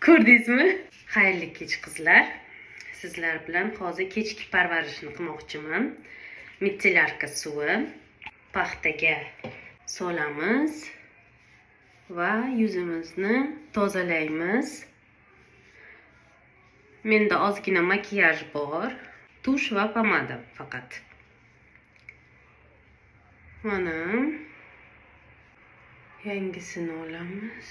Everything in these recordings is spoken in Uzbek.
Ko'rdingizmi? Xayrli kech, qizlar. Sizlar bilan hozir kechki parvarishni qilmoqchiman. Мицеллярка suvi paxtaga solamiz va yuzimizni tozalaymiz. Menda ozgina makiyaj bor, тушь va pomada faqat. Mana, yangisini olamiz.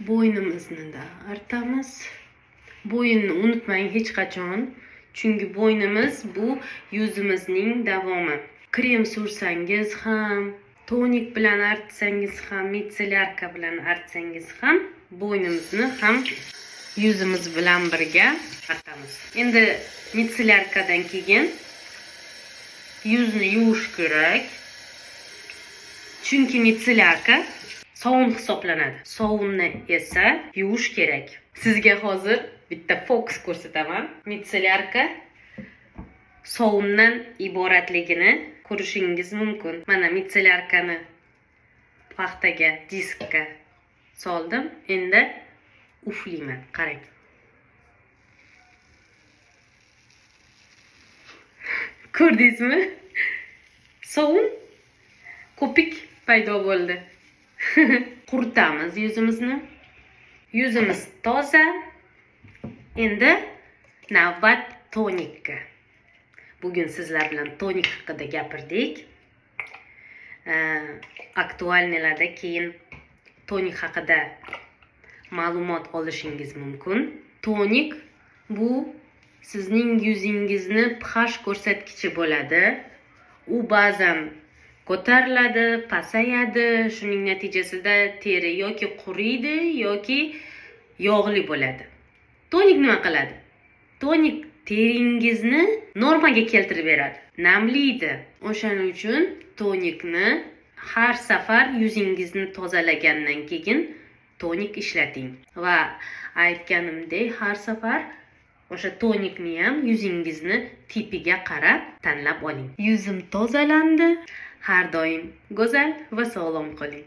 Bo'ynimizni da artamiz. Bo'yinni unutmang hech qachon, chunki bo'ynimiz bu yuzimizning davomi. Krem sursangiz ham, tonik bilan artsangiz ham, мицеллярка bilan artsangiz ham, bo'ynimizni ham yuzimiz bilan birga artamiz. Endi мицеллярка dan keyin yuzni yuvish kerak, chunki мицеллярка sovun hisoblanadi. Sovunni esa yuvish kerak. Sizga hozir bitta fokus ko'rsataman. Мицеллярка sovundan iboratligini ko'rishingiz mumkin. Mana, мицеллярка ni paxtaga, diskka soldim. Endi uflayman, qarang. Ko'rdingizmi? Sovun, ko'pik paydo bo'ldi. Quritamiz yuzimizni. Yuzimiz toza. Endi navbat tonikka. Bugun sizlar bilan tonik haqida gapirdik. Актуальный larda keyin tonik haqida ma'lumot olishingiz mumkin. Tonik bu sizning yuzingizni pH ko'rsatkichi bo'ladi. U ba'zan ko'tariladi, pasayadi. Shuning natijasida teri yoki quriydi, yoki yog'li bo'ladi. Tonik nima qiladi? Tonik teringizni normaga keltirib beradi, namlaydi. O'shaning uchun tonikni har safar yuzingizni tozalagandan keyin tonik ishlating va aytganimdek, har safar o'sha tonikni ham yuzingizni tipiga qarab tanlab oling. Yuzim tozalandi. Har doim go'zal va sog'lom qoling.